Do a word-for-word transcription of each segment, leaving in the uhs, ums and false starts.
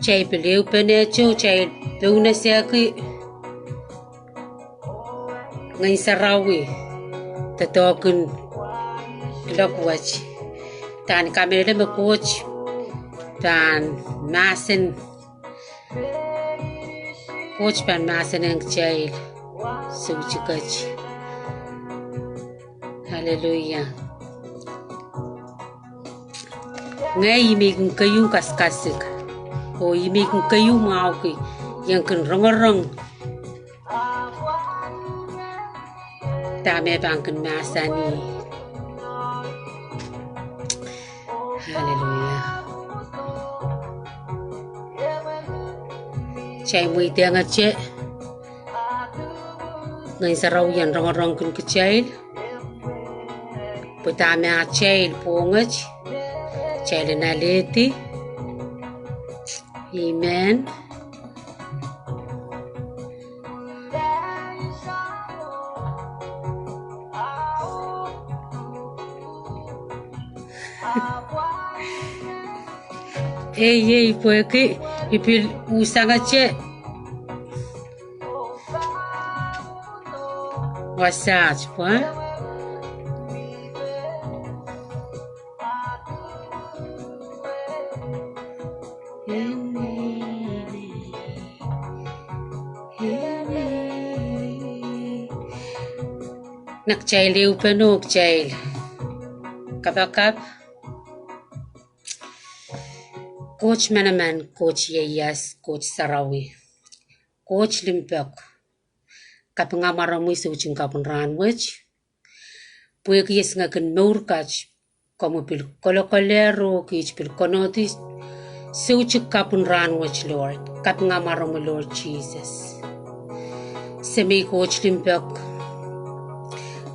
Kitail pil ehupene, kitail pil pohnese ki Ngehn Sarawi doadoahk en kuloak wet. Udahn I kamehlele me Koht pahn mahsen, Koht pahn mahsen ong kitail soutik wet. Aleluia. Ngehi I men kin keieu kasikasik, oh I men kin keieu mwahuki, I en kin rongorong dahme pahn kin mahsanih. Aleluia. Kitail mweidehngete Ngehn Sarawi en rongorong kin kitail, pwe dahme atail pwohnget, kitail en alehdi. Amen. Ei, ei, pwehki I pil usangete wasaht pwe Nek kitail ehupene oh kitail kapakap. Koht manaman, Koht ieias, Koht sarawi, Koht limpoak, kapinga mwaromwi soutik kapw en rahn wet. Pwehki esingek en mour kat, komwi pil kolokolehr oh kiht pil konehdi soutik kapw en rahn wet, Lord. Kapinga mwaromwi, Lord Jesus. Semei Koht limpoak,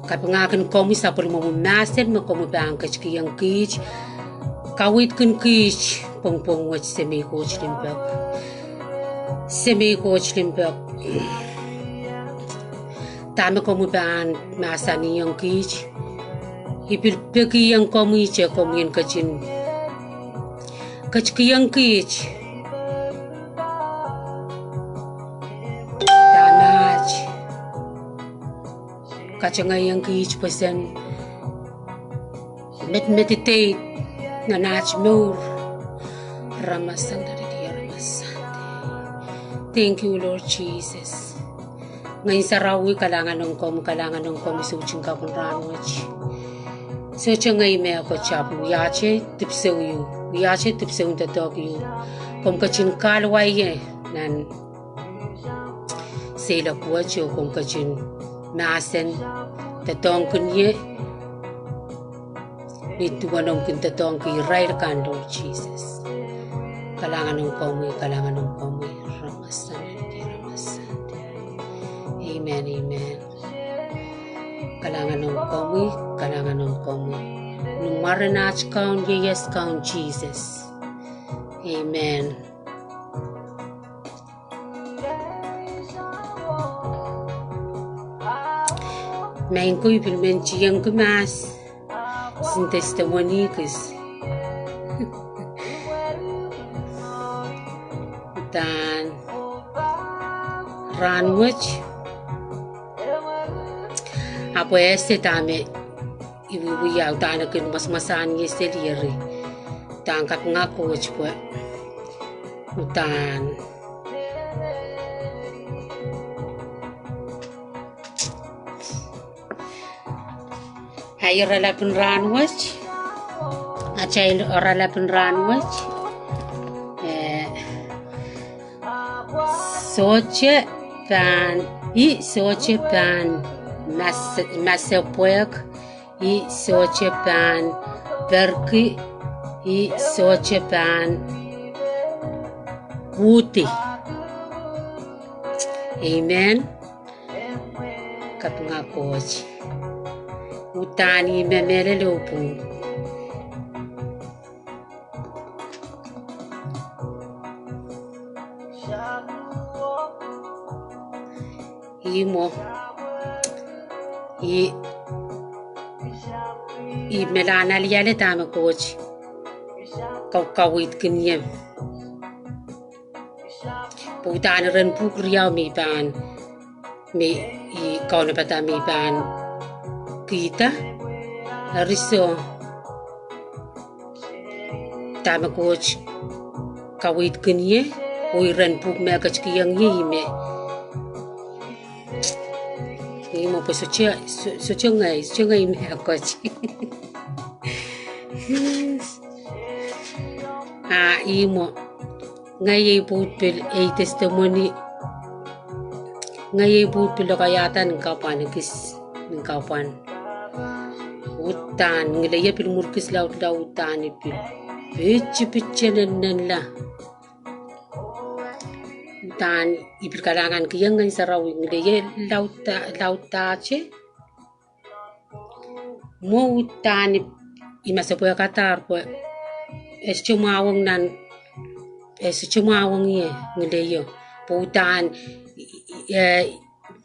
kapinga kin komwi sapwellimomwi mahsen me komwi pahn ketikihong kiht, kaweid kin kiht pwongpwong wet, Semei Koht limpoak. Semei Koht limpoak, dahme komwi pahn mahsanihong kiht, I pil pekihong komwi te komwi en ketin ketikihong kiht dahme aht katengehiong kiht pwoson medmedideit nan aht mour. Thank you, Lord Jesus. Ngehn Sarawi, kalahngan ong komwi, kalahngan ong komwi soutik kapw en rahn wet. Sohte ngehi mehkot, ahpw wiahte dipwisou ieu, wiahte dipwisou en doadoahk ieu. Komw ketin kahluwa ie nan seiloak wet oh komw ketin mahsen doadoahngkin ie ni duwen omw kin doadoahngki irail kan, Lord Jesus. Kalahngan ong komwi, kalahngan ong komwi. Amen, amen. Kalahngan ong komwi, kalahngan ong komwi. Ni mwaren aht Kaun, ieias Kaun Jesus. Amen. Maing ko, I pil men tiengki mahs sin testimony kis. Udahn rahn wet, ahpw ese dahme I wiewia, udahn kin mwasamwasahn ie seli eri. Udahn kapinga Koht pwe udahn ahi oaralap en rahn wet, atail oaralap en rahn wet. Eh, sohte pahn, ih sohte pahn mas-, masepwehk, ih sohte pahn perki, ih sohte pahn uhdi. Amen. Kapinga Koht. Udahn I memehlel oh pwung. Ih mwo, ih, ih me lel aliale dahme Koht kau-, kaweidkin ie. Pwe uhdahn iren pwuhk riau me I pahn, me I kaunopada me I pahn kihda. Eri soh, dahme Koht kaweidkin ie, oh iren pwuhk me e ketikihong ie ih me, ih me pwe sohte, soh, sohte ngehi, sohte ngehi me e keti. Ah, ih me ngehi ei pwoud pil ei testimony. Ngehi ei pwoud pil lokaiahda nin kapwan, ekis nin kapwan. Uhdahn ngilei e pil mwurkis laudla, uhdahn I pil pitipit nenenla. Uhdahn I pil kalahngan kihong Ngehn Sarawi ngilei e lauda, laudahte. Mwo uhdahn I, I masepwehkadahr pwe e sohte mwahuong nan, e sohte mwahuong ie ngilei o. Pwe uhdahn, eh,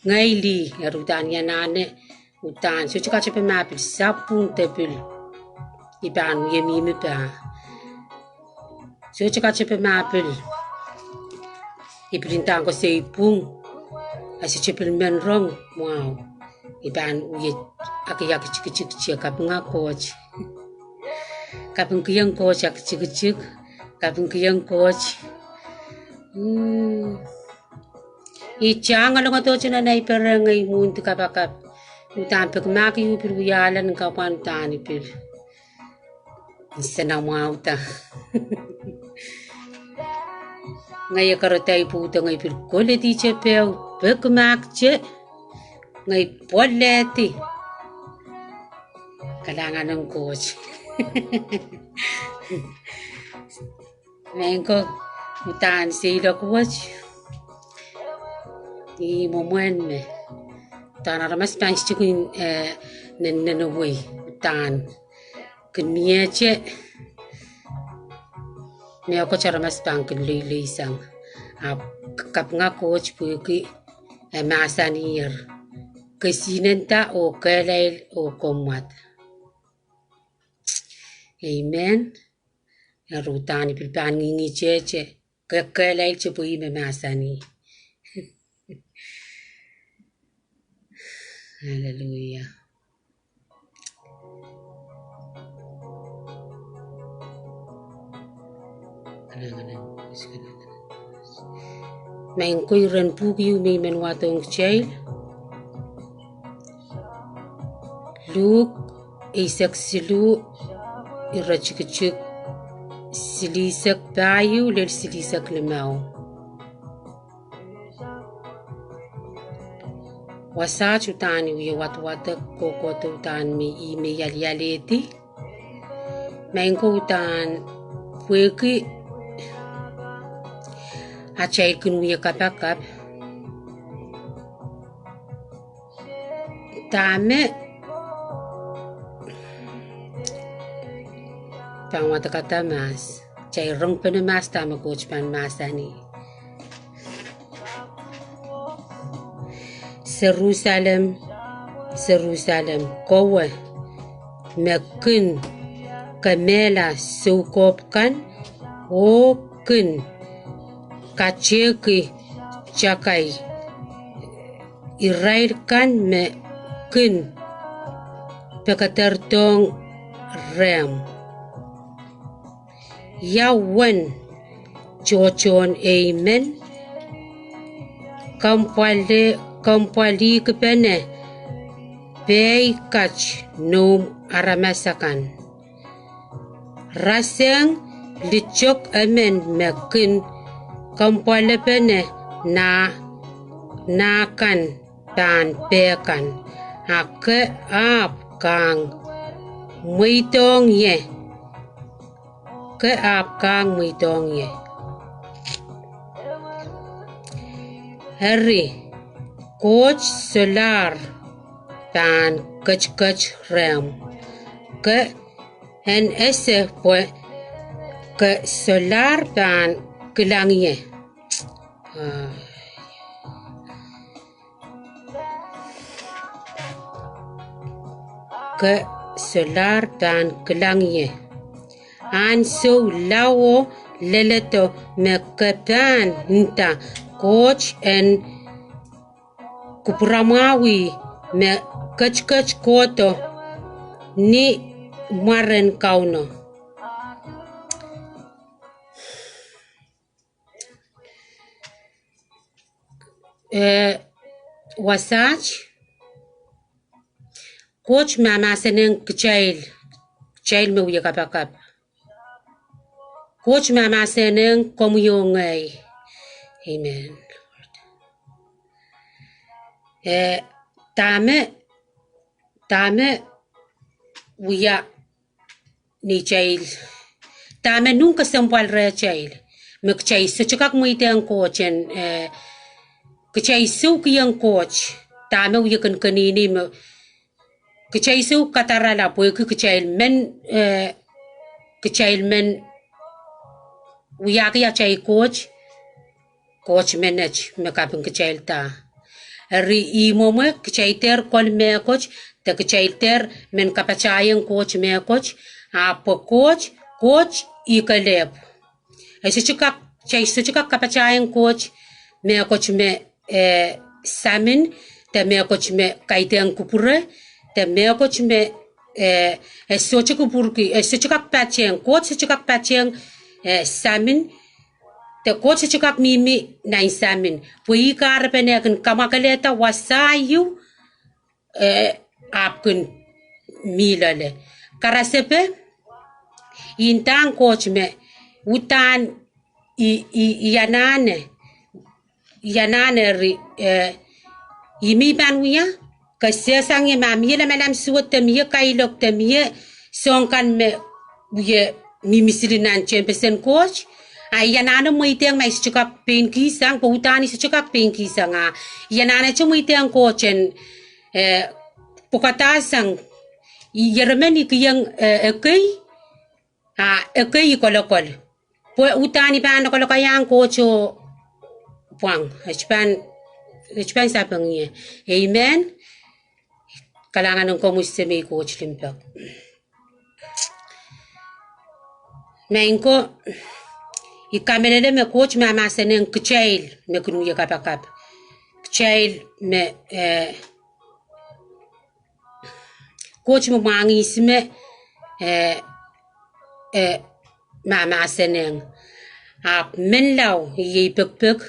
ngehi lih, eri uhdahn I anahne, uhdahn sohte katepe ma pil sapwung de pil I pahn wie mihmi pah. Sohte katepe ma pil I pil ndahng koasoi pwung, e sohte pil men rong mwahu. I pahn wie aki, aki tikitik ie, kapinga Koht. Kapingkihong Koht aki tikitik, kapingkihong Koht. Mm. I tang ale ngodohte nan ei pere ngehi mwohndi kapakap. Uhdahn peki mahk ieu pil wiahla nin kapwan, uhdahn I pil nsenamwahda. Ngehi e kahrehda I pwoudo, ngehi pil koledi te peo, peki mahk te, ngehi pwoalehdi. Kalahngan en Koht. Maing ko, uhdahn seiloak wet. Ih mwomwen me uhdahn aramas pahn sitkin, eh, nen, nenewei, uhdahn kin miehte, mehkot aramas pahn kin leileisang. Ahpw kapinga Koht pwehki e mahsanier, kesihnenda oh kehlail oh komwad. Amen. Eri uhdahn I pil pahn ngingihte, ke, kehlail te pwe ih me mahsanih. Haleluia. Maing ko, iren pwuhk ieu me I men wadohng kitail. Luk eisek siluh, iretikitik silihsek pahieu lel silihsek limau. Wasaht uhdahn I wie wadwadek kohkohdo uhdahn me I me I alialehdi. Maing ko, uhdahn pwehki atail kin wie kapakap. Dahme pahn wadek adamas, atail rongpene mahs dahme Koht pahn mahsanih. Serusalem, Serusalem kowe, me kin kemehla soukohp kan oh kin katehki takai irail kan me kin pekederdohng rehmw. Ia uwen tohtohn ei men? Komw pwalihkipene pehi kat noumw aramas akan. Rasehng litok emen me kin kompoalepene nah, nah kan pahn peh kan, a ke ahpw kahng mweidohng ie. Ke ahpw kahng mweidohng ie. Eri, Koht solahr pahn ketiket rehmw. Ke en ese pwe ke solahr pahn kilang ie. Ah. Ke solahr pahn kilang ie. Ansou lao leledo me ke pahn nda Koht en kupwuramwahwih me ketiket kohdo ni mwaren Kauno. Eh, wasaht, Koht mahmahsenehng kitail, kitail me wia kapakap. Koht mahmahsenehng komwi oh ngehi. Amen. Eh, dahme, dahme wia neitail, dahme nungkasempwal rehtail, me kitail sohte kak mweidehng Koht en, eh, kitail soukihong Koht, dahme wia kenkenini me kitail sou kadarala pwehki kitail men, eh, kitail men wiahki atail koht, koht menet me kapingkitailda. Eri ih mwomwe kitail dehr kol mehkot, de kitail dehr men kapatahiong Koht mehkot, ahpw pwe Koht, Koht ih kelehpw. E sohte kak, kitail sohte kak kapatahiong Koht mehkot me, eh, samin, de mehkot me kaidehn kupwure, de mehkot me, eh, e sohte kupwurki, e sohte kak patehng, Koht sohte kak patehng, eh, samin, de Koht sohte kak mihmi nan samin. Pwe ih kahrepen eh kin kamwakelehda wasa ieu, eh, ahpw kin mih loale. Karasepe, i ndahng Koht me, uhdahn i, i, i anahne, i anahne eri, eh, i mi pahn wia, ke sehsang ie ma mie lamalam suwed de mie kailok de mie soahng kan me wie mihmi sili nan tehnpesen Koht. A i anahne mweidehng ma i sohte kak pein kihsang, pwe uhdahn i sohte kak pein kihsang a. I anahnete mweidehng Koht en, eh, pwukadahsang, i eremen i kihong, eh, ekei, a ekei i kolokol. Pwe uhdahn i pahn lokolokaiahng Koht oh pwang. E sohte pahn, e sohte pahn sapeng ie. Amen. Kalahngan en komwi Semei Koht limpoak. Maing ko, i kamehlele me Koht mahmahsenehng kitail me kin wia kapakap. Kitail me, eh, Koht me mwahngih ihs me, eh, eh, mahmahsenehng. Ahpw menlau iei pekpek,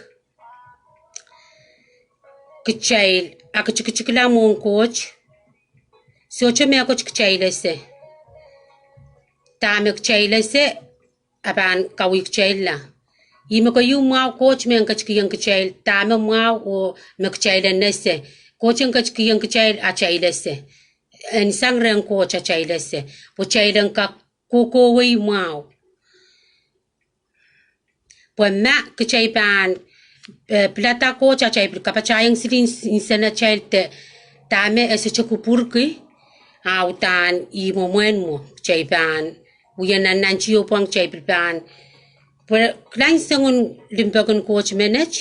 kitail aktikitikla mwohn Koht, sohte mehkot kitail ese. Dahme kitail ese, a pahn kaweikitailla. Ih me keieu mwahu Koht me en ketikihong kitail, dahme mwahu oh me kitail en ese. Koht en ketikihong kitail atail ese. En sang rehn Koht atail ese. Pwe kitail en kak kohkohwei mwahu. Pwe ma kitail pahn, eh, pilada Koht atail pil kapatahiong sili nsenatail de dahme e sohte kupwurki, a uhdahn ih mwomwen mwo, kitail pahn wia nannantiopwong, kitail pil pahn, pwe kilang soangen limpoak en Koht menet,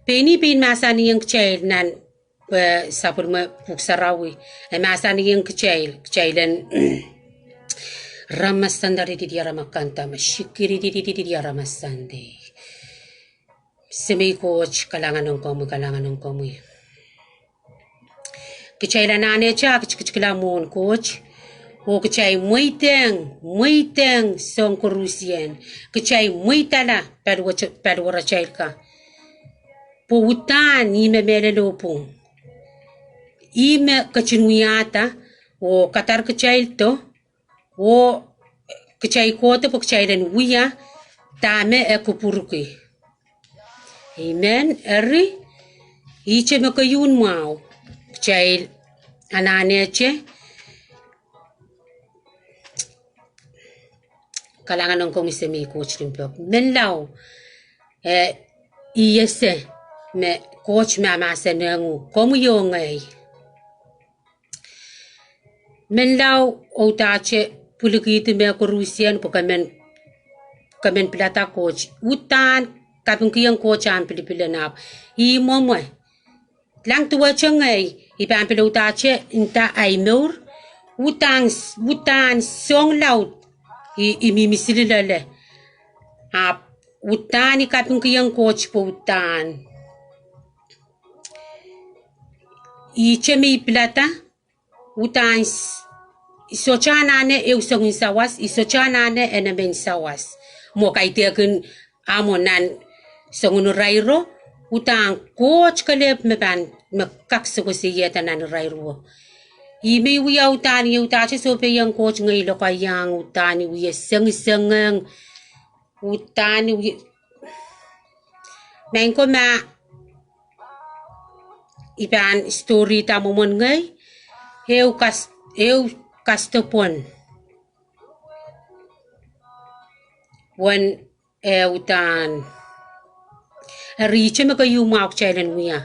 pein ih pein mahsanihong kitail nan, eh, sapwellime Pwuhk Sarawi, e mahsanihong kitail, kitail en ramasandarididi aramakanda me sikididididi aramasandi. Semei Koht, kalahngan en komwi, kalahngan en komwi. Kitail anahnete aktikitikla mwohn Koht, oh kitail mweidehng, mweidehng soahng koarusie, kitail mweidala paliwaratail ka. Pwe uhdahn ih me mehlel oh pwung. Ih me ketin wiahda, oh kadar kitail do, oh kitail kohdo pwe kitail en wia dahme e kupwurki. Amen. Eri, ihte me keieun mwahu, kitail anahnete, kalahngan en komwi Semei Koht limpoak. Menlau, eh, I ese me Koht mahmahsanihong komwi oh ngehi. Menlau, udahte pwilikihdi mehkoarusie pwe ke men, ke men pilada Koht. Uhdahn kapingkihong Koht ahmw pilipil en ahpw ih mwomwe. Kilang duwehte ngehi, I pahn pil udahte nda ahi mour. Uhdahn, uhdahn soahng laud I, I mihmi sili loale. Ahpw Uhdahn I kapingkihong Koht pwe uhdahn ihte me I pilada, uhdahn s-, I sohte anahne ehu songen sawas, I sohte anahne enemen sawas. Mwo kaidehkin ahmw nan songen irairo, uhdahn Koht kelehpw me pahn, me kak sekosoiehda nan irairo. Ih me I wia uhdahn, I uhdahn sohpeiong Koht ngehi lokaiahn, uhdahn I wie sengisengeng, uhdahn I wie, maing ko ma I pahn storida mwomwen ngehi, ehu kas-, ehu kasdopwon. Wen, eh, uhdahn. Eri ihte me keieu mwahu kitail en wia.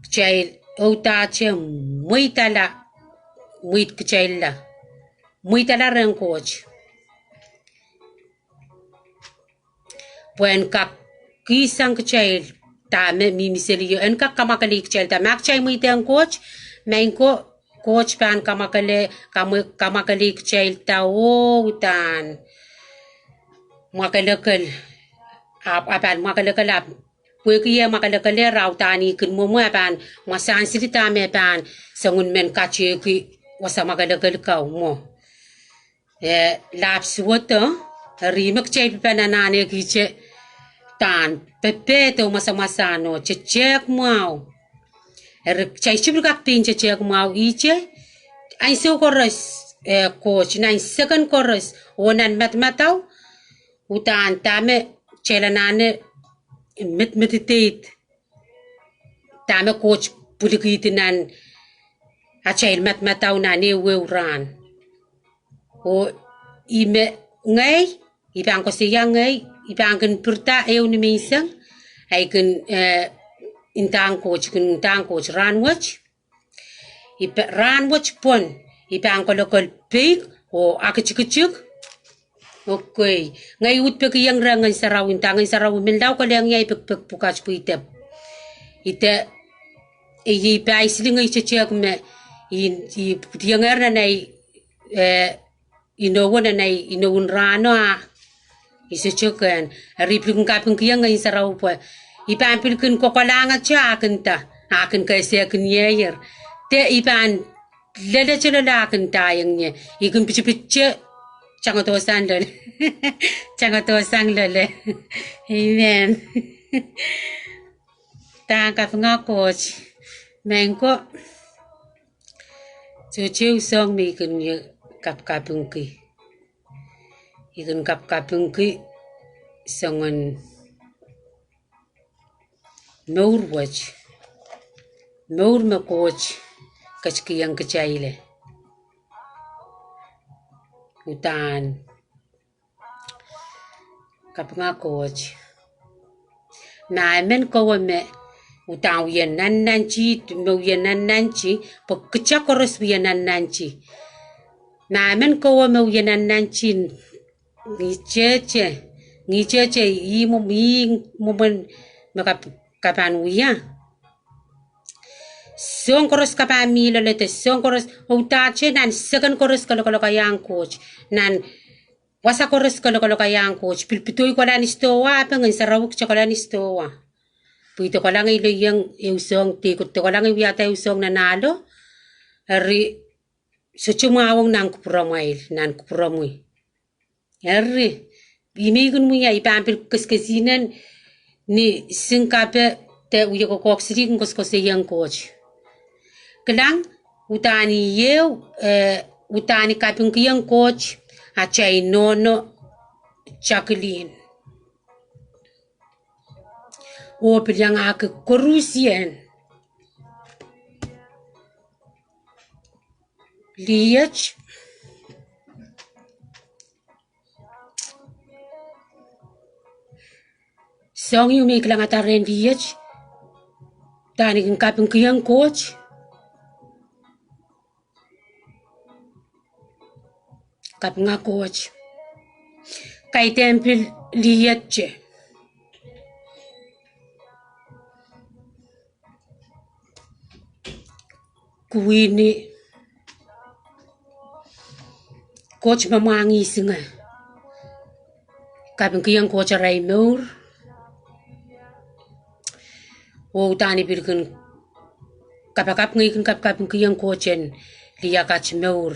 Kitail uhdahte mweidala, mweid kitailla. Mweidala rehn Koht. Pwe en kak kihsang kitail dahme mihmi selio, en kak kamwakelei kitail da. Ma kitail mweidehng Koht, maing ko, Koht pahn kamwakele-, kamwe-, kamwakelei kitail da, oh, uhdahn mwakelekel. Ahpw, a pahn mwakelekel ahpw, pwehki e mwakelekel, e uhdahn ih kin mwomwe, a pahn mwasahn sili dahme pahn songen men katehki wasa mwakelekel kau mwo. Eh, lahp suwedo, eri me kitail pahn anahnekihte dahn pepehdo, mwasamwasahn oh tetehk mwahu. Eri kitail sohte pil kak pein tetehk mwahu ihte, ansou koaros, eh, Koht, nan seken koaros, oh nan madamadau, uhdahn dahme kitail anahne med-, meditate. Dahme Koht pwilikihdi nan atail madamadau nan ehuehu rahn. Oh ih me ngehi, I pahn koasoia ngehi, I pahn kin pirida ehu nimenseng, ahi kin, eh, ndahng Koht, kin ndahng Koht rahn wet. I pa-, rahn wet pwon, I pahn kolokol peik oh aktikitik. Okei. Ngehi uhd pekiong rehn Ngehn Sarawi, nda Ngehn Sarawi, menlau kolehng ie ei pekipek pwukat pwe I de, I de, ei, ei paisili ngehi tetehk me I, I pwidiongehr nan ei, eh, inowo, nan ei inoun rahno a I sohte kehn. Eri I pil kin kapingkihong Ngehn Sarawi pwe I pahn pil kin kokolahngete a kin da, a kin kehsehkin iehier. De I pahn lelete loale a kin ndaiong ie. I kin pitipitete, tangodohsang loale. Tangodohsang loale. Amen. Dahn kapinga Koht. Maing ko, sohte ehu soahng me I kin ie kapkapingki. I kin kapkapingki soangen mour wet, mour me Koht ketikihong kitail ie. Uhdahn kapinga Koht. Ma emen kowe me uhdahn wie nannanti, me wie nannanti, pwe kita koaros wie nannanti. Ma emen kowe me wie nannanti, ngihtete, ngihtete, ih mwo-, ih mwomwen me kap-, ke pahn wia. Soahng koaros ke pahn mih loale de, soahng koaros, uhdahte nan seken koaros ke lokolokaiahn Koht, nan wasa koaros ke lokolokaiahn Koht, pil pedoik kohla ni sidohwa, ahpw Ngehn Sarawi kitail kohla ni sidohwa. Pwe I de kohlahng ei lelohng ehu soahng, de ko-, de kohlahng ei wiahda ehu soahng nan ahlo, eri sohte mwahuwong nan kupwuromwail, nan kupwuromwi. Eri, ih me I kin wia, I pahn pil kesikesihnen ni singkape de wie kokohk sili kin koasokoasoiong Koht. Kilang, uhdahn I ehu, eh, uhdahn I kapingkihong Koht atail nohno Jacqueline. Oh pil iangahki koarusie liet. Soahng ieu me I kilangada rehn liet, dahn I kin kapingkihong Koht. Kapinga Koht. Kaidehn pil liet te. Kuhwini Koht me mwahngih singe. Kapingkihong Koht arail mour. Oh udahn I pil kin kapakap, ngehi kin kapakapkihong Koht en liakat mour.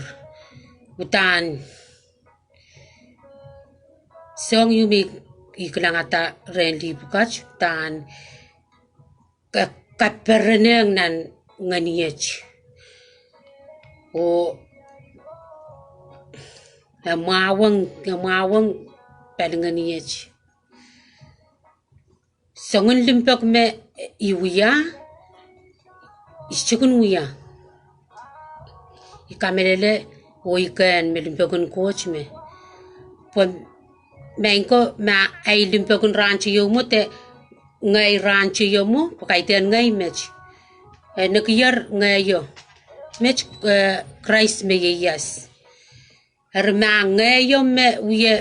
Udahn soahng ieu me I kilangada rehn lih pwukat, udahn ka, kaperenehng nan ngeniet. Oh e mwahuong, e mwahuong pali ngeniet. Soangen limpoak me I wia, I sohte kin wia. I kamehlele oh I kehn me limpoak en Koht me. Pwe maing ko, ma ei limpoak en rahn teio mwo de ngehi rahn teio mwo, pwe kaidehn ngehi met. E nekier ngehio. Met, eh, Krais me ieias. Eri ma ngehio me wie,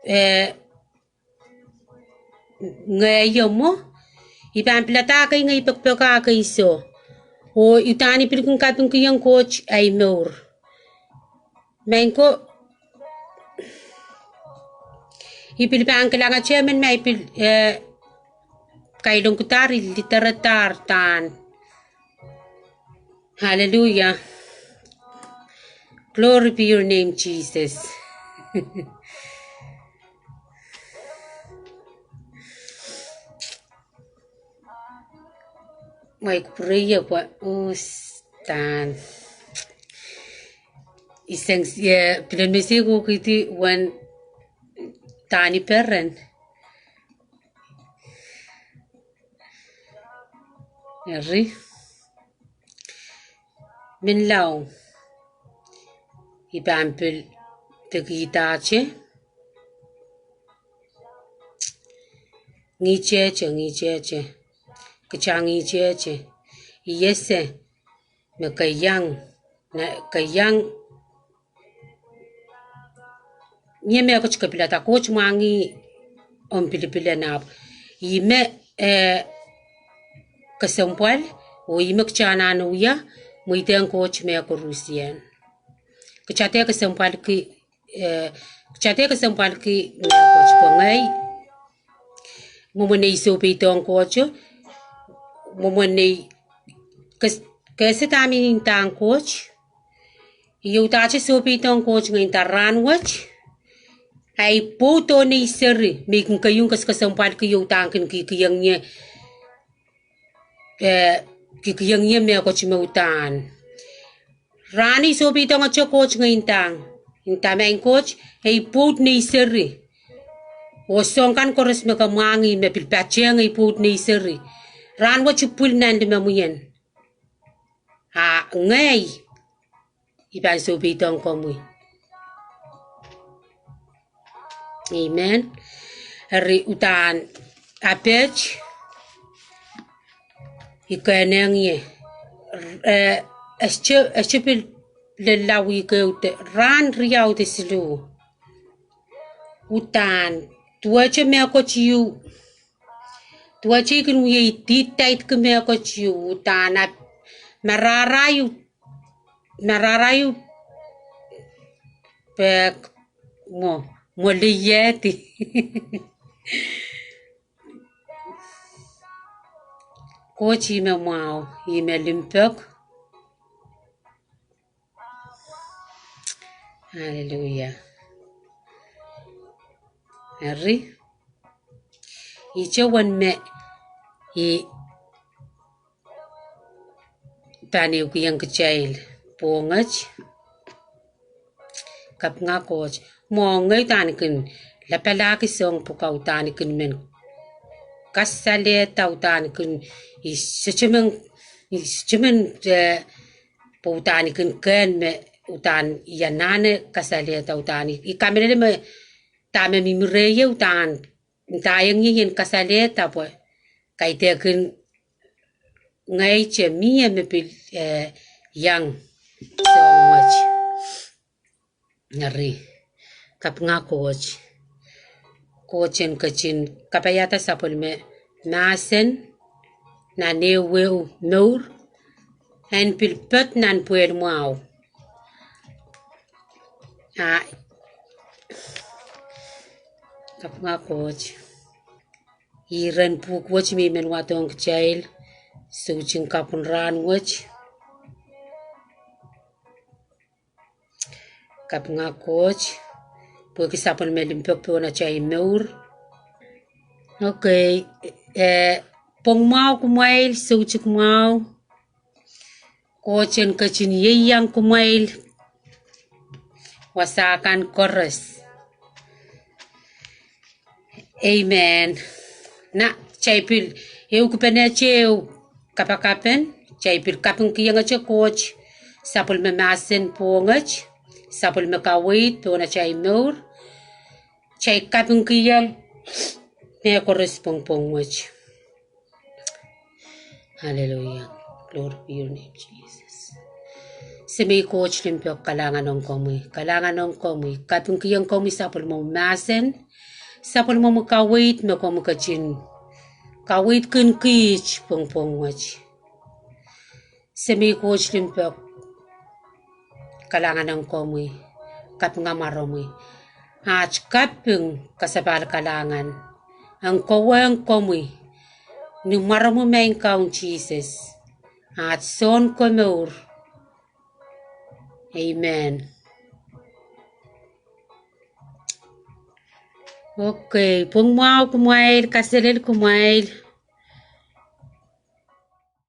eh, ngehio mwo, I pahn pilada kei ngehi pekipek ah kei soh. Oh udahn I pil kin kapingkihong Koht ei mour. Maing ko, I pil pahn kilangete emen ma I pil, eh, kailongkidahr, I lideredahr dahn. Hallelujah. Glory be your name, Jesus. Mwaik pwureie pwe us dahn. I seng, eh, pilen me se kohkihdi wen dahn I peren. Eri. Menlau, I pahn pil pekidahte. Ngihtete, ngihtete. Kita ngihtete. I ese me ke iang, na, ke iang Mie mehkot ke pilada, Koht mwahngih omw pilipil en ahpw ihme, eh, kesempwal, oh ihme kita anahne wia, mweidohng Koht me koaros ien. Kita dehr kesempwalki, eh, kita dehr kesempwalki mehkot pwe ngehi mwomwen ei sohpeidohng Koht, mwomwen ei kes-, kese dahme I ndahng Koht. I uhdahte sohpeidohng Koht ngehi nda rahn wet, ahi pwoud oh nei seri, me I kin keieu kesempwalki, I uhdahn kin kihkihong ie, eh, kihkihong ie mehkot me uhdahn. Rahn I sohpeidohngete Koht ngehi ndahng, I nda, Maing Koht, ei pwoud nei seri. Oh soahng kan koaros me ke mwahngih me pil patehng ei pwoud nei seri. Rahn wet I pwil nan limomwi en. A ngehi, I pahn sohpeidohng komwi. Amen. Eri uhdahn apeht, I kehn ie. Eh, e sohte, e sohte pil lella wihk ehu de rahn riau de siluh. Uhdahn, duwehte mehkot ieu, duwehte I kin wie, I dihd taidki mehkot ieu, uhdahn, ah, marahra ieu, marahra ieu, pek, mwo, mwo liehdi. Koht ih me mwahu, ih me limpoak. Aleluia. Eri, ihte uwen me I pahn ehukihong kitail pwohnget. Kapinga Koht. Mwo ngehi uhdahn kin lapalahki soahng pwukat, uhdahn kin men kasalehda, uhdahn kin, I sohte men, I sohte men, eh, pwe uhdahn kin kehn me uhdahn I anahne kasalehda, uhdahn I kamehlele me dahme mihmi rehie uhdahn ndaiong ie I en kasalehda pwe kaidehkin ngehi te mie me pil, eh, iang soahng wet. Eri, kapinga Koht. Koht en ketin kapaiada sapwellime mahsen nan ehuehu mour en pil ped nan pwehl mwahu. Ah, kapinga Koht. Iren pwuhk wet me I men wadohng kitail, Soutik kapw en rahn wet. Kapinga Koht pwehki sapwellime limpoak pohn atail mour. Okei, eh, pwong mwahu kumwail, soutik mwahu. Koht en ketin ieiang kumwail wasa kan koaros. Amen. Nan kitail pil, ehu kipenehte ehu kapakapen, kitail pil kapingkihongete Koht sapwellime mahsen pwohnget, sapwellime kaweid pohn atail mour. Kitail kapingkihong mehkoaros pwongpwong wet. Hallelujah. Glory be your name, Jesus. Semei Koht limpoak, kalahngan ong komwi, kalahngan ong komwi, kapingkihong komwi sapwellimomwi mahsen, sapwellimomwi kaweid me komwi ketin kaweidkin kiht pwongpwong wet. Semei Koht limpoak, kalahngan ong komwi, kapinga mwaromwi. Aht kaping kasapahl kalahngan ong kowe, ong komwi, ni mwaromwi maing Kaun Sises, aht Sounkomour. Amen. Okei, pwong mwahu kumwail, kaselel kumwail.